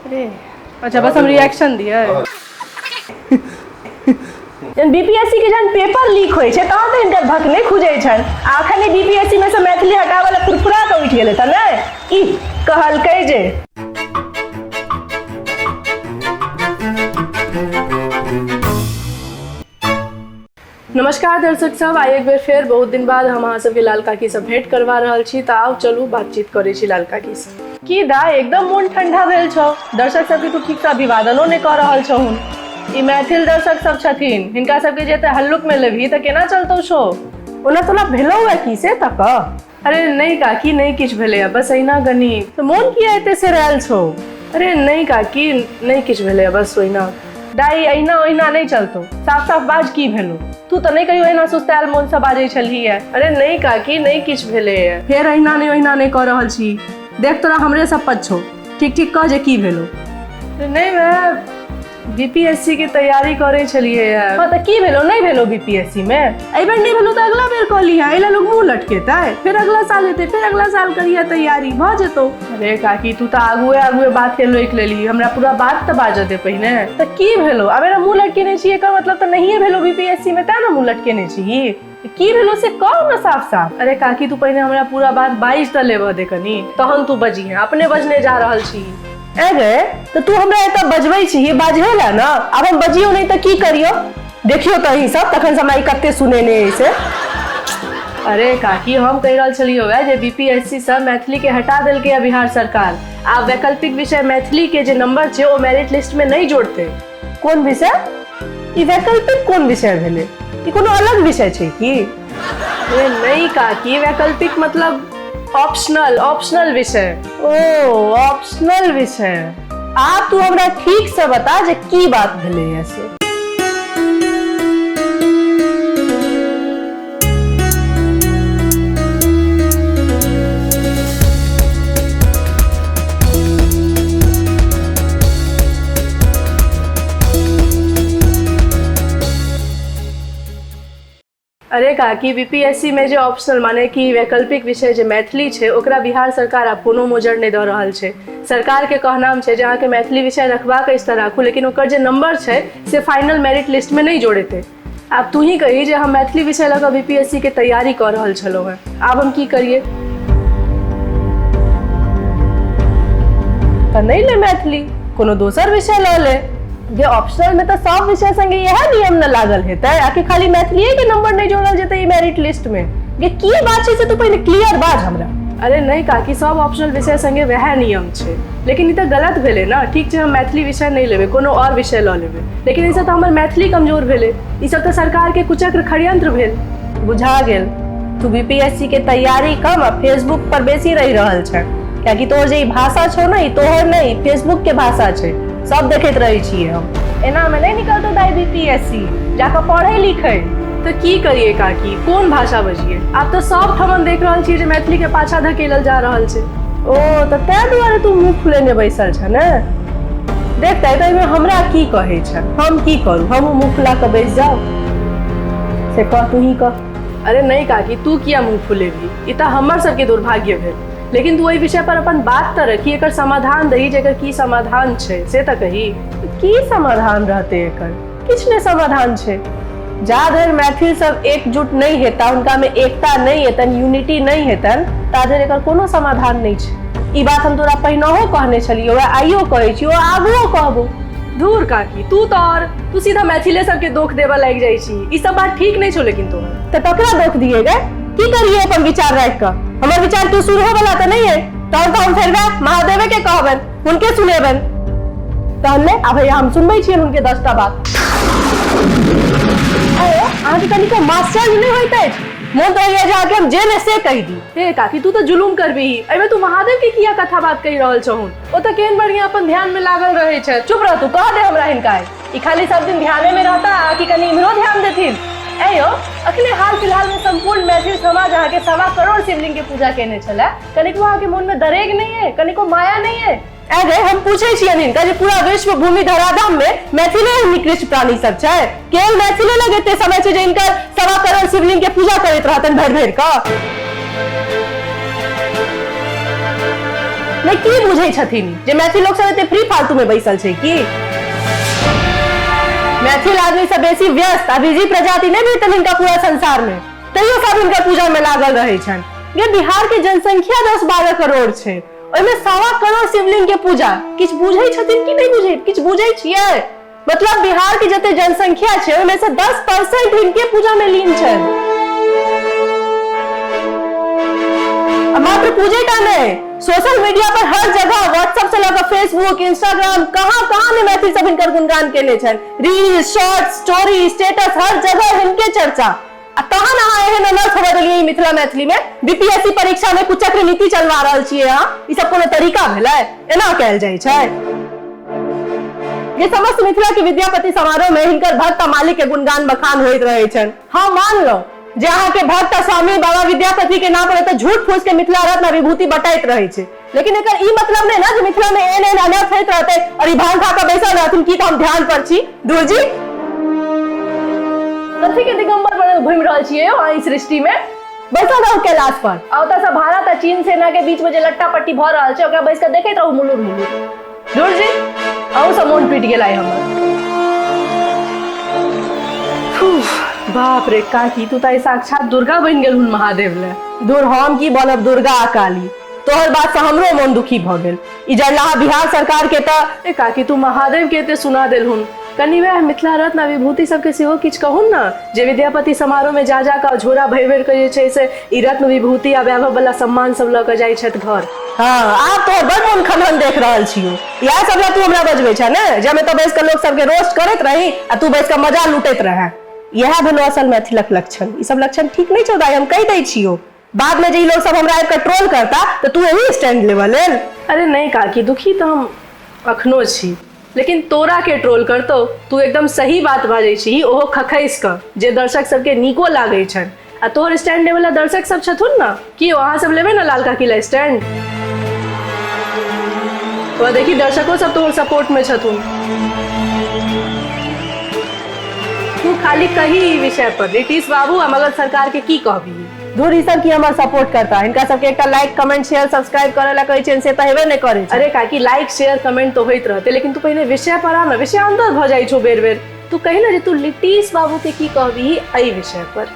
अरे अच्छा, बस हम रिएक्शन दिए। जहन बीपीएससी के जहन पेपर लीक होइ छै तहन तऽ हिनकर भक नहि खुजै छनि, आ अखन ई बीपीएससी मे से मैथिली हटाबऽ लए फुरफुरा कऽ उठि गेलै तऽ नहि ई कहलकै जे। नमस्कार दर्शक सब, आइ एक बेर फेर बहुत दिन बाद हम अहाँ सबके लाल काकी से भेंट करवा रहल छी। तऽ आउ चलू बातचीत करै छी लाल काकी से। की दा एकदम मोन ठंडा भेल छौ? दर्शक सबके तू ठीक से अभिवादनो नहि कऽ रहल छहुन। ई मैथिल दर्शक सब छथिन, हिनका सबके जे एते हल्लुक में लेबही तऽ केना चलतौ शो? ओना तोरा भेलौ है की से तऽ कह। अरे नहि काकी, नहि किछु भेलैए, बस अहिना कनि। तऽ मोन किया एते सेरायल छौ? अरे नहि काकी, नहि किछु भेलैए, बस ओहिना। दाइ, अहिना ओहिना नहि चलतौ, साफ साफ बाज की भेलौ। तू तऽ नहि कहियो एना सुस्तायल मोनसँ बाजै छलही। अरे नहि काकी, नहि किछु भेलैए। फेर अहिना नहि ओहिना नहि कऽ रहल छी। देख, तोरा हमरे सप्पत छौ, ठीक ठीक कह जे की भेलौ। नहि, वएह बीपीएससी के तैयारी करै छलियै। हँ, तऽ की भेलो? नहि भेलो बीपीएससी मे एहि बेर, नहि भेलो तऽ अगला बेर कऽ लिहे। एहि लए लोग मुँह लटकेतै? फेर अगला साल हेतै, फेर अगला साल करिहे तैयारी, भऽ जेतौ। अरे काकी, तू तऽ आगुए आगुए बात के लोकि लेली, हमरा पूरा बात तऽ बाजऽ दे पहिने। तऽ की भेलो? आब एना मुँह लटकेने छी, एकर मतलब तऽ नहिए भेलो बीपीएससी मे, तेँ ने मुँह लटकेने छी। की भेलो से कह ने साफ साफ। अरे काकी, तू पहिने हमरा पूरा बात बाजि तऽ लेबऽ दे कनी, तहन तू बजिहे, अपने बजने जा रहल छी। ए गे, तऽ तू हमरा एतऽ बजबै छी बाजहे ला ने? आब हम बजियौ नहि तऽ की करियौ? देखियौ तऽ अहीं सब तखन से हमरा ई कते सुनेने अइ से। अरे काकी, हम कहि रहल छलियौ वएह जे बीपीएससी सँ मैथिली के हटा देलकै है बिहार सरकार। आब वैकल्पिक विषय मैथिली के जे नंबर छै ओ मेरिट लिस्ट में नहि जोड़तै। कोन विषय? ई वैकल्पिक कोन विषय भेलै? ई कोनो अलग विषय छै की? अरे नहि काकी, वैकल्पिक मतलब ऑप्शनल, ऑप्शनल विषय। ओ ऑप्शनल विषय। आब तू हमरा ठीक से बता जे की बात भेलै से। अरे काकी, बीपीएससी में जे ऑप्शनल माने कि वैकल्पिक विषय जे मैथिली छै, ओकरा बिहार सरकार आब कोनो मोजर नहि दऽ रहल छै। सरकारके कहनाम छै जे अहाँके मैथिली विषय रखबाक अछि तऽ राखू, लेकिन ओकर जे नंबर छै से फाइनल मेरिट लिस्टमे नहि जोड़ेतै। आब तू ही कही जे हम मैथिली विषय लऽ कऽ बीपीएससी के तैयारी कऽ रहल छलहुँ हेँ, आब हम की करियै? तऽ नहि ले मैथिली, कोनो दोसर विषय लऽ ले। जे ऑप्शनल में तऽ सब विषय संगे इएह नियम न लागल हेतै, आकि खाली मैथिलीए के नंबर नहि जोड़ल जेतै ई मेरिट लिस्ट में? जे की बात छै से तू पहिने क्लियर बाज हमरा। अरे नहि काकी, सब ऑप्शनल विषय संगे वएह नियम छै, लेकिन ई तऽ गलत भेलै ने। ठीक छै, हम मैथिली विषय नहि लेबै, कोनो आओर विषय लऽ लेबै, लेकिन एहिसँ तऽ हमर मैथिली कमजोर भेलै। ई सब तऽ सरकारके कुचक्र खड़यंत्र भेल। बुझा गेल, तू बीपीएससी के तैयारी कम आ फेसबुक पर बेसी रहि रहल छै, कियाकि तोहर जे ई भाषा छौ ने, ई तोहर नहि, फेसबुक के भाषा छै। सब देखैत रहै छियै हम। एना मे नहि निकलतौ दाइ बीपीएससी, जाकऽ पढ़ै लिखै। तऽ की करियै काकी, कोन भाषा बजियै? आब तऽ सब ठमन देख रहल छियै जे मैथिली के पाछा धकेलल जा रहल छै। ओ तऽ ताहि दुआरे तू मुँह फुलेने बैसल छ ने? देख तऽ एहिमे हमरा की कहै छ, हम की करू? हमहूँ मुँह फुला कऽ बैस जाउ? से कह, तू ही कह। अरे नहि काकी, तू किया मुँह फुलेबही? ई तऽ हमर सबके दुर्भाग्य भेल, लेकिन तू एहि विषय पर अपन बात तऽ रखी, एकर समाधान दही जे एकर की समाधान छै से तऽ कही। की समाधान रहतै एकर? किछु नहि समाधान छै। जा धरि मैथिल सब एकजुट नहि हेता, हुनकामे एकता नहि एतनि, यूनिटी नहि हेतनि, ता धरि एकर कोनो समाधान नहि छै। ई बात हम तोरा पहिनहो कहने छलियौ, आइयो कहै छियौ, आगुओ कहबो। धूर काकी, तू तऽ आओर तू सीधा मैथिले सबके दोख देबऽ लागि जाइ छी। ई सब बात ठीक नहि छौ लेकिन तोहर। तऽ ककरा दोख दिए गे? की करिए अपन विचार राखि कऽ? हमर विचार केओ सुनहो वाला तऽ नहि है। तहन तऽ हम फेर वएह महादेवे के कहबनि, हुनके सुनेबनि। तहन ले आब हैया हम सुनबै छियनि हुनके 10टा बात। अरे अहाँके कनिको मास्टर नहि होइत अछि? मोन तऽ होइया जे अहाँके हम जे ने से कहि दी। हे काकी, तू तऽ जुलुम करबिही। एहिमे तू महादेव के किया कथा बात कहि रहल छहुन? ओ तऽ केहन बढ़िया अपन ध्यान में लागल रहै छै। चुप रह तू, कह दे हमरा हिनका। ई खाली सब दिन ध्याने में रहता आ कि कनि इम्हरो ध्यान देथिन? ऐ यौ, अखने हाल फिलहाल में संपूर्ण मैथिल समाज अहाँके 1.25 करोड़ शिवलिंग के पूजा केने छलै, कनिको अहाँके मोन में दरेग नहीं है? कनिको माया नहीं है? ऐ गे, हम पूछै छियनि हिनका जे पूरा विश्व भूमि धराधाम में मैथिले निकृष्ट प्राणी सब छै? केवल मैथिले लग एते समय छै जे हिनकर 1.25 करोड़ शिवलिंग के पूजा करैत रहतनि भरि भरि कऽ? नहि की बुझै छथिन जे मैथिल लोक सब एते फ्री फालतू में बैसल छै की? मैथिल आदमी सब बेसी व्यस्त आ बिजी प्रजाति नहि भेटल हिनका पूरा संसार में, तैयो सब हिनकर पूजा में लागल रहै छनि। ये बिहार के जनसंख्या 10-12 करोड़ छै, ओहिमे 1.25 करोड़ शिवलिंग के पूजा। किछु बुझै छथिन कि नहि बुझै? किछु बुझै छियै? मतलब बिहार के जते जनसंख्या छै ओहिमे से 10% हिनके पूजा में लीन छै। मात्र पूजे टा नहि, सोशल मीडिया पर हर जगह व्हाट्सएप से लऽ फेसबुक, इंस्टाग्राम, कहाँ कहाँ ने मैथिल सब हिनकर गुणगान केने छनि। रील, शॉर्ट, स्टोरी, स्टेटस, हर जगह हिनके चर्चा। आ तहन अहाँ एहन अनर्थ होबऽ देलियै मिथिला मैथिली में। बीपीएससी परीक्षा में कुचक्र नीति चलवा रहल छियै अहाँ। ई सब कोनो तरीका भेलै? एना कयल जाइ छै? जे समस्त मिथिला के विद्यापति समारोह में हिनकर भक्त आ मालिक के गुणगान बखान होइत रहै छनि। हाँ, मानलहुँ जे अहाँ के भक्त आ स्वामी बाबा विद्यापति के नाम पर एतऽ झूठ फूस के मिथिला रत्न आ विभूति बटाइत रहै छै, लेकिन एकर ई मतलब नहि ने जे मिथिला में एहन एहन अनर्थ होइत रहतै और ई भांग खा कऽ बैसल रहथिन की तऽ हम ध्यान पर छी। दूरजी, कथी के दिगंबर बनल घुमि रहल छियै यौ अहाँ ई सृष्टि में? बैसल रहू कैलाश पर आ ओतऽ से भारत आ चीन सेना के बीच में जे लट्टा पट्टी भऽ रहल छै ओकरा बैस कऽ देखैत रहू मुलुर मुलुर। दूर जी, अहूँ सब मोन टूटि गेल आइ हमर। बाप रे काकी, तू तऽ आइ साक्षात दुर्गा बनि गेलहुन महादेव ले। दूर, हम की बनब दुर्गा आ काली? तोहर बात से हमरो मोन दुखी भऽ गेल। ई जरलाहा बिहार सरकार के तऽ ए काकी, तू महादेव के एते सुना देलहुन, कनि वएह मिथिला रत्न आ विभूति सबके सेहो किछु कहून ने जे विद्यापति समारोह में जा जा कऽ झोरा भरि भरि कऽ जे छै से ई रत्न विभूति आ वैभव वाला सम्मान सब लऽ कऽ जाइ छथि घर। हाँ, आब तोहर बड़ मोन खनहन देख रहल छियौ। इएह सब लए तू हमरा बजबै छह ने जे हम एतऽ बैस कऽ लोक सबके रोस्ट करैत रही आ तू बैस कऽ मजा लूटैत रहै। इएह भेलौ असल मैथिलक लक्षण। ई सब लक्षण ठीक नहि छौ दाइ, हम कहि दै छियौ। बाद में जे ई लोग सब हमरा आबि कऽ ट्रोल करता तऽ तू एही स्टैंड लेबऽ लेल। अरे नहि काकी, दुखी तऽ हम अखनो छी, लेकिन तोरा के ट्रोल करतौ? तू एकदम सही बात बाजै छी, ओहो खखसि कऽ, जे दर्शक सबके नीको लागै छनि। आ तोहर स्टैंड लेबऽ दर्शक सब छथुन ने? की अहाँ सब लेबै ने लाल काकी ला स्टैंड? तो देखी, दर्शको सब तोहर सपोर्ट में छथुन। तू खाली कही ई विषय पर नीतीश बाबू आ मगध सरकार के की कहबी? धुर, ई सब की हमर सपोर्ट करता? हिनका सबके एकटा लाइक, कमेंट, शेयर, सब्सक्राइब करे ला कहै छियनि से तऽ हेबे नहि करै छै। अरे काकी, लाइक, शेयर, कमेंट तऽ होइत रहतै, लेकिन तू पहिने विषय पर आ ने। विषय अंदर भऽ जाइ छौ बेर बेर। तू कही ने जे तू नीतीश बाबू के की कहबी एहि विषय पर?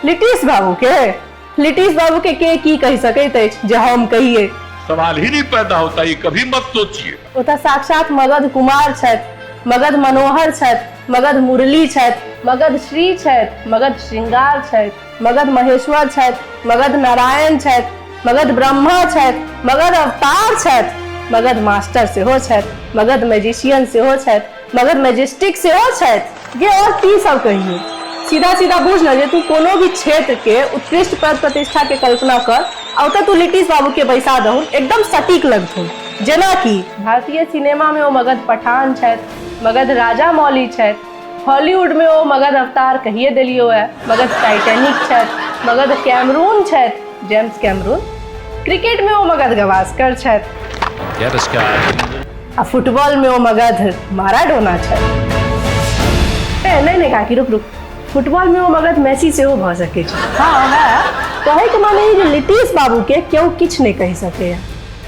नीतीश बाबू के? नीतीश बाबू के की कहि सकैत अछि जे हम कहिए? सवाल ही नहीं पैदा होता, ये कभी मत सोचिए। ओ तऽ साक्षात मगध कुमार छथि, मगध मनोहर छथि, मगध मुरली छथि, मगध श्री छथि, मगध श्रृंगार छथि, मगध महेश्वर छथि, मगध नारायण छथि, मगध ब्रह्मा छथि, मगध अवतार छथि, मगध मास्टर सेहो छथि, मगध मैजिशियन सेहो छथि, मगध मैजिस्टिक सेहो छथि। गे, और की सब कहिए? सीधा सीधा बुझ न जे तू कोनो भी क्षेत्र के उत्कृष्ट पद प्रतिष्ठा के कल्पना कर आ ओतऽ तू नीतीश बाबू के बैसा दहुन, एकदम सटीक लगथुन। जेनाकि भारतीय सिनेमा में ओ मगध पठान छथि, मगध राजा मौली छथि, हॉलीवुड में ओ मगध अवतार कहिए देलियो है, मगध टाइटैनिक छथि, मगध कैमरून छथि, जेम्स कैमरून, क्रिकेट में ओ मगध गवास्कर छथि आ फुटबॉल में ओ मगध माराडोना छथि। ए नहि नहि काकी, रुक रुक, फुटबॉल में ओ मगध मैसी सेहो भऽ सकै छै। हाँ, वएह कहैके माने ई जे नीतीश बाबू के केओ किछु नहि कहि सकैए।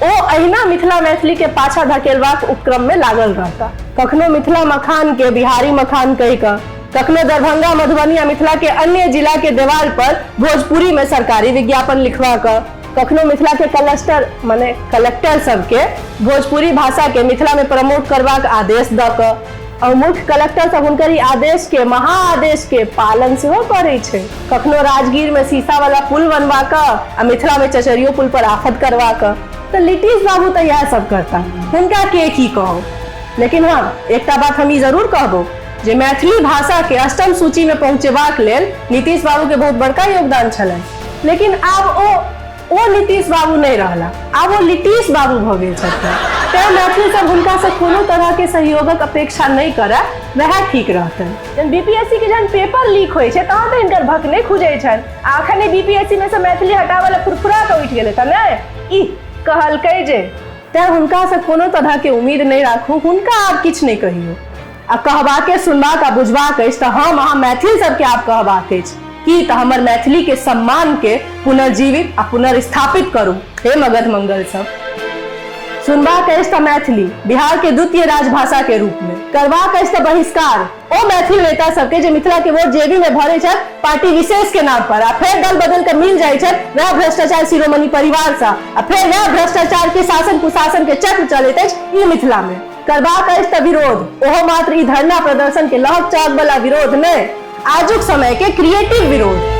ओ अहिना मिथिला मैथिली के पाछा धकेलबाक उपक्रम में लागल रहता। कखनो मिथिला मखान के बिहारी मखान कहि कऽ, कखनो दरभंगा, मधुबनी आ मिथिला के अन्य जिला के देवाल पर भोजपुरी में सरकारी विज्ञापन लिखवा कऽ, कखनो मिथिला के कलस्टर माने कलेक्टर सबके भोजपुरी भाषा के मिथिला में प्रमोट करबाक आदेश दऽ कऽ, और मुख्य कलेक्टर सब हुनकर ई आदेश के, महाआदेश के पालन सेहो करै छै। कखनो राजगीर में शीशा वाला पुल बनवा कऽ आ मिथिला में चचरियो पुल पर आफत करवा कऽ। तऽ नीतीश बाबू तऽ इएह सब करता, हुनका के की कहू। लेकिन हाँ, एकटा बात हम ई जरूर कहबो जे मैथिली भाषा के अष्टम सूची में पहुंचेबाक लेल नीतीश बाबू के बहुत बड़का योगदान छलनि। लेकिन आब ओ नीतीश बाबू नहि रहला, आब ओ नीतीश बाबू भऽ गेल छथिन। तेँ मैथिल सब हुनकासँ कोनो तरहके सहयोगक अपेक्षा नहि करय, वएह ठीक रहतनि। जहन बीपीएससी के जहन पेपर लीक होइ छै तहन तऽ हिनकर भक नहि खुजै छनि, आ अखन ई बीपीएससी मे सँ मैथिली हटाबऽ लए फुरफुरा कऽ उठि गेलै तऽ नहि ई कहलकै जे। तेँ हुनकासँ कोनो तरहके उम्मीद नहि राखू, हुनका आब किछु नहि कहियौ। आ कहबाके, सुनबाक आ बुझबाक अछि तऽ हम अहाँ मैथिल सबके आब कहबाक अछि की तऽ हमर मैथिली के सम्मान के पुनर्जीवित आ पुनर्स्थापित करू हे मगध मंगल सब। सुनबाक अछि तऽ मैथिली बिहार के द्वितीय राजभाषा के रूप में, करबाक अछि तऽ बहिष्कार ओ मैथिल नेता सबके जे मिथिला के वोट जेबी में भरे छथि पार्टी विशेष के नाम पर आ फेर दल बदल के मिल जाइ छथि वएह भ्रष्टाचार शिरोमणि परिवार सँ आ फेर वएह भ्रष्टाचार के शासन कुशासन के चक्र चलैत अछि ई मिथिला में। करबाक अछि तऽ विरोध, ओहो मात्र ई धरना प्रदर्शन के लहक चहक बला विरोध नहि, आजुक समय के क्रिएटिव विरोध।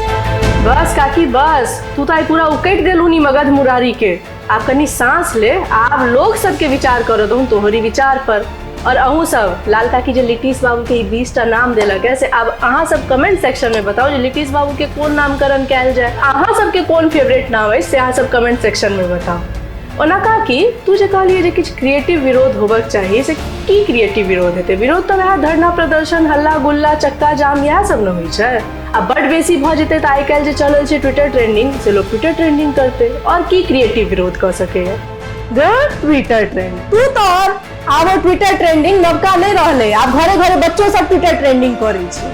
बस काकी बस, तू तऽ आइ पूरा उकटि देलहुन ई मगध मुरारी के। आब कनि सांस ले, आब लोग सबके विचार करऽ दहुन तोहरी विचार पर। और अहूँ सब लाल काकी जे लिटीश बाबू के ई 20 टा नाम देलक है से आब अहाँ सब कमेंट सेक्शन में बताओ जे लिटीश बाबू के कोन नामकरण कयल जाय, अहाँ सबके कोन फेवरेट नाम अछि से अहाँ सब कमेंट सेक्शन में बताओ। ओना काकी तू जे कहलियै जे किछु क्रिएटिव विरोध होबक चाही, से की क्रिएटिव विरोध हेतै? विरोध तऽ वएह धरना प्रदर्शन, हल्ला गुल्ला, चक्का जाम इएह सब ने होइ छै। आ बड बेसी भऽ जेतै तऽ आइ काल्हि जे चलल छै ट्विटर ट्रेंडिंग, से लोग ट्विटर ट्रेंडिंग करतै। और की क्रिएटिव विरोध कऽ सकैए? ट्विटर ट्रेंड तू तऽ और आब ओ ट्विटर ट्रेंडिंग नवका नहि रहलै, आब घरे घरे बच्चो सब ट्विटर ट्रेंडिंग करै छै।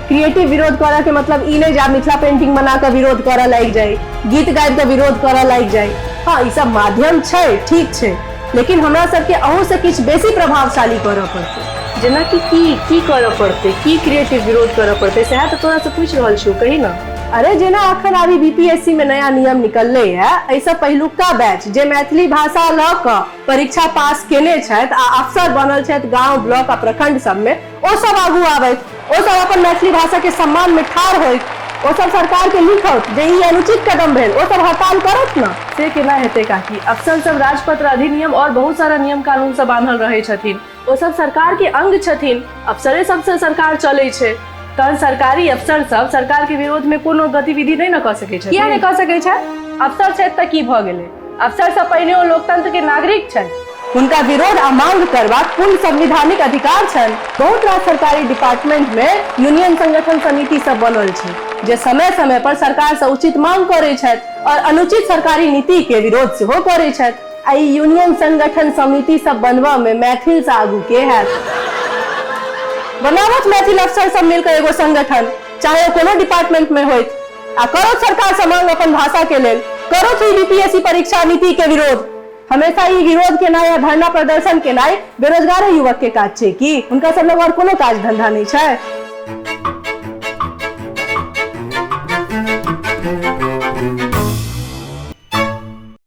क्रिएटिव विरोध करऽ के मतलब ई नहि जे आब मिथिला पेंटिंग बना कऽ विरोध करऽ लागि जाय, गीत गाबि कऽ विरोध करऽ लागि जाय। हँ, ई सब माध्यम छै, ठीक छै, लेकिन हमरा सबके अहू से किछु बेसी प्रभावशाली करऽ पड़तै। जेनाकि की की करऽ पड़तै, की क्रिएटिव विरोध करऽ पड़तै, सएह तऽ तोरासँ पूछि रहल छियौ, कही ने। अरे जेना अखन अभी बीपीएससी में नया नियम निकललै है, एहिसँ पहिलुका बैच जे मैथिली भाषा लऽ कऽ परीक्षा पास केने छथि आ अफसर बनल छथि गांव, ब्लॉक आ प्रखंड सबमे, ओ सब आगू आबथि, ओ सब अपन मैथिली भाषा के सम्मान में ठाढ़ होइत, ओ सब सरकार के लिखत जे ई अनुचित कदम भेल, ओ सब हड़ताल करत न। से केना हेतै काकी? अफसर सब राजपत्र अधिनियम और बहुत सारा नियम कानून सँ बान्हल रहै छथिन, ओ सब सरकार के अंग छथिन, अफसरे सबसँ सरकार चलै छै, तहन सरकारी अफसर सब सरकार के विरोध में कोनो गतिविधि नहि ने कऽ सकै छथिन। किया नहि कऽ सकै छथि? अफसर छथि तऽ की भऽ गेलै? अफसर सँ पहिने ओ लोकतंत्र के नागरिक छथि। हुनका विरोध आ मांग करबाक पूर्ण संवैधानिक अधिकार छनि। बहुत रास सरकारी डिपार्टमेंट मे यूनियन संगठन समिति सब बनल छै जे समय समय पर सरकार सँ उचित मांग करै छथि और अनुचित सरकारी नीति के विरोध सेहो करै छथि। आ ई यूनियन संगठन समिति सब बनबऽ मे मैथिल सँ आगू के हैत? बनाबथि मैथिल अफसर सब मिल कऽ एगो संगठन, चाहे ओ कोनो डिपार्टमेंट मे होइथ, आ करथि सरकार सँ मांग अपन भाषा के लेल, करथि ई बीपीएससी परीक्षा नीति के विरोध। हमेशा ई विरोध केनाइ आ धरना प्रदर्शन केनाइ बेरोजगारे युवक के काज छै की? हुनका सब लग और कोनो काज धंधा नहि छै?